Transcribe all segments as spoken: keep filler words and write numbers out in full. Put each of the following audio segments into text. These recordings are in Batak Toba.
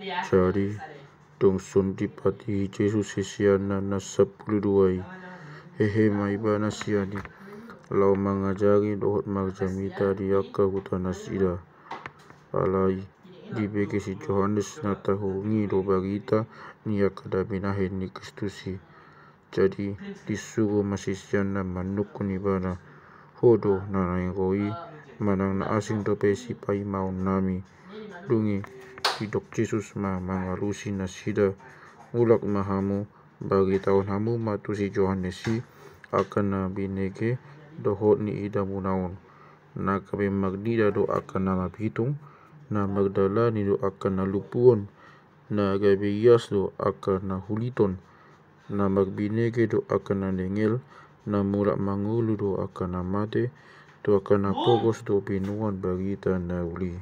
Jadi, dung songon i dipatihi Jesus siseanna na sampulu dua i, hehe ma ibana sian i, laho mangajari dohot marjamita di angka huta nasida. Alai dibege si Johannes na tarhurung i do barita ni angka na binahen ni Kristus i. Jadi disuru ma siseanna manungkun ibana, ho do na naeng ro i, manang na asing dope sipaimaonnami? Dung i didok Jesus ma mangalusi nasida, mulak ma hamu, baritahon hamu ma tu si Johannes i angka na binege dohot niidamuna on. Na gabe marnida do angka na mapitung, na mardalani do angka na lumpuhon, na gabe ias do angka na huliton, na marbinege do angka na dengel, na mulak mangolu do angka na mate, tu angka na pogos do binoan barita na uli.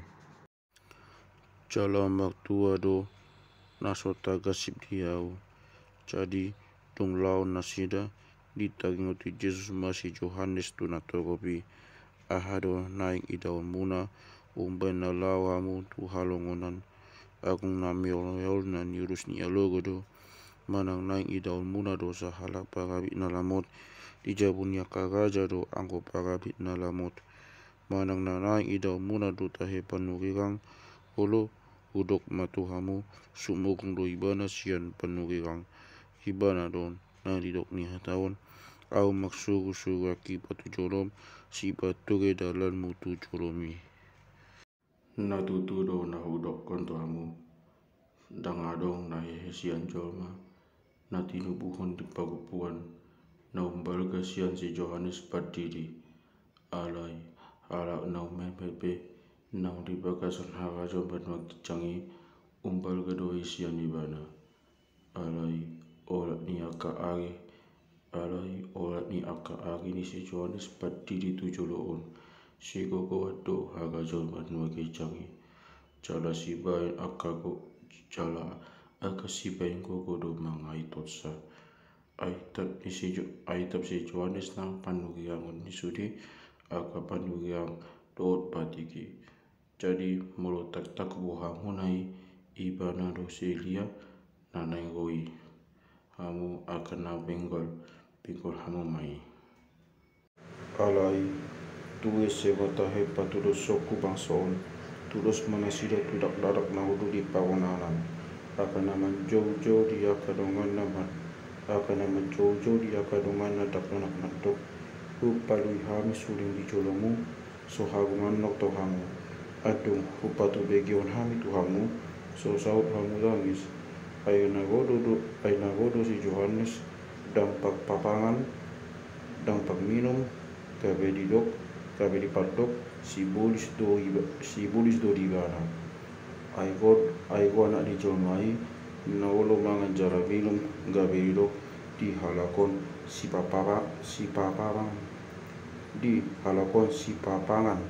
Jala martua do na so targasip di ahu. Jadi dung laho nasida, ditaringoti Jesus ma si Johannes tu natorop i, aha do naeng idaonmuna? Umbahen na laho hamu tu halongonan? Agung na meolmeol na niulus ni alogo do? Manang naeng idaonmuna do sahalak parabit na lamot di jabu ni angka raja do anggo parabit na lamot? Manang na naeng idaonmuna do tahe panurirang? Olo, hudok ma tu hamu, sumurung do ibana sian panurirang. Ibana do na didok ni hata on, ahu marsurusuru anggipa tu jolom, sipature dalanmu tu jolom i. Na tutu do na hudokkon tu hamu, ndang adong na hehe sian jolma na tinubuhon di parompuan na umbalga sian si Johannes Pandidi. Alai halak na umhehe pe naung di bagasan harajaon banua ginjang i umbalga do i sian ibana. Alai olat ni angka ari, alai olat ni angka ari ni si Johannes Pandidi tu jolo on, sai gogoan do harajaon banua ginjang i. Jala sibaen angka go, jala angka sibaen gogo do mangaitonsa. Aitap ni si Jo-, aitap si Johannes nang panurirangon ni sude angka panurirang dohot patik i. Jadi molo tangtangku boha muna i, ibana do si Elia na naeng ro i. Hamu angka na benggol, benggol hamu ma i. Alai tu ese ma tahe patudosonku bangso on, tudos ma nasida tu dakdanak na hundul di parumanan, angka na manjoujou di angka donganna man-, angka na manjoujou di angka donganna dakdanak mandok, hupaluhi hami suling di jolomu, so haru manok do hamu. Andung hupatubegehon hami tu hamu, so saut hamu tangis. Ai na ro do, do, ai na ro do si Johannes, ndang parpapangan, ndang parminum, gabe didok, gabe dipandok, sibolis do iba-, sibolis do di ibana. Ai ro, ai ro Anak ni jolma i, na olo mangan jala minum, gabe didok, di halak on sipapapa-, sipapangan. Di halak on sipapangan,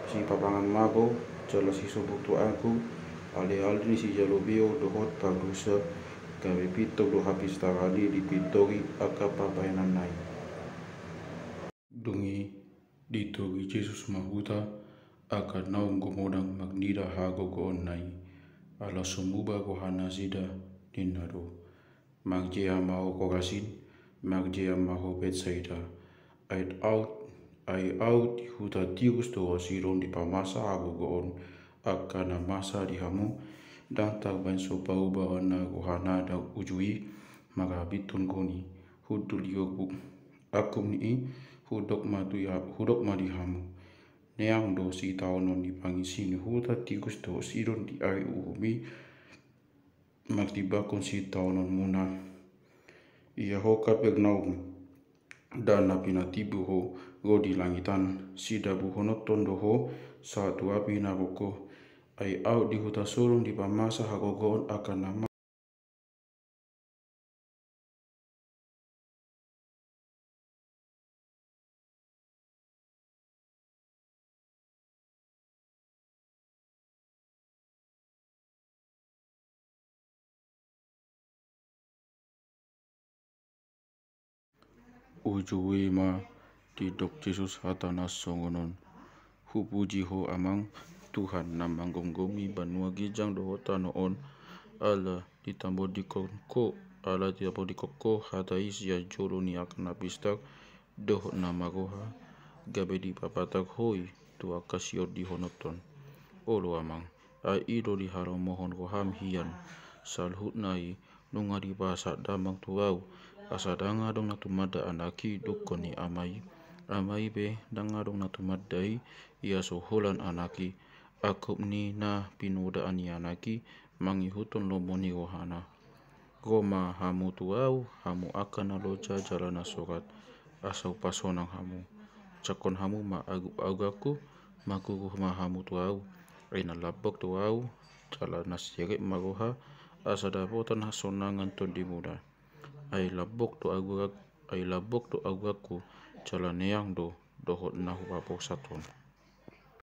sipapangan mago, jala sisombur tu anggur, aleale ni sijalo beo dohot pardosa, gabe pintor do hapistaran i dipintori angka parbahenanna i. Dung i ditori Jesus ma huta angka naung gumodang marnida hagogoonna i, ala so muba roha nasida, ninna do: Marjea ma ho Korasin, marjea ma ho Betsaida. Ai aut, ai aut di huta Tirus dohot Sidon dipamasa hagogoon angka na masa di hamu, ndang tarbaen so paubaonna rohana dao uju i, marabithon goni, hundul di orbuk. Angkup ni i, hudok ma tu ia-, hudok ma di hamu: Neang do sitaonon ni pangisi ni huta Tirus dohot Sidon di ari uhum i, martimbangkon sitaononmuna. Ia ho Kapernaum, ndang na pinatibu ho ro di langitan, sidabuhononton do ho sahat tu api na rongko. Ai aut di huta Sodom dipamasa hagogoon angka na ma- Uju i ma didok Jesus hata na songon on: Hupuji ho Amang, Tuhan na manggomgomi banua ginjang dohot tano on, Ala ditambodikon ho, ala ditambodikon ho hata i sian jolo ni angka na pistak dohot na magoha, gabe dipapatang ho i tu angka siondihononton. Olo amang, ai i do dihalomohon ho ham hian. Saluhutna i nunga dipasahat damang tu ahu, asa ndang adong na tumanda anak i dungkon ni ama i. Ama i pe ndang adong na tumanda i, ia so holan anak i. Angkup ni na pinodaan ni anak i mangihuthon lomo ni rohana. Ro ma hamu tu ahu, hamu angka na loja jala na sorat, asa hupasonang hamu. Jangkon hamu ma agup-aguanku, marguru ma hamu tu ahu. Ai na lambok do ahu, jala na serep ma roha, asa dapotan hasonangan tondimuna. Ai lambok do aguang, ai lambok do aguangku, jala neang do dohot na hupabosathon.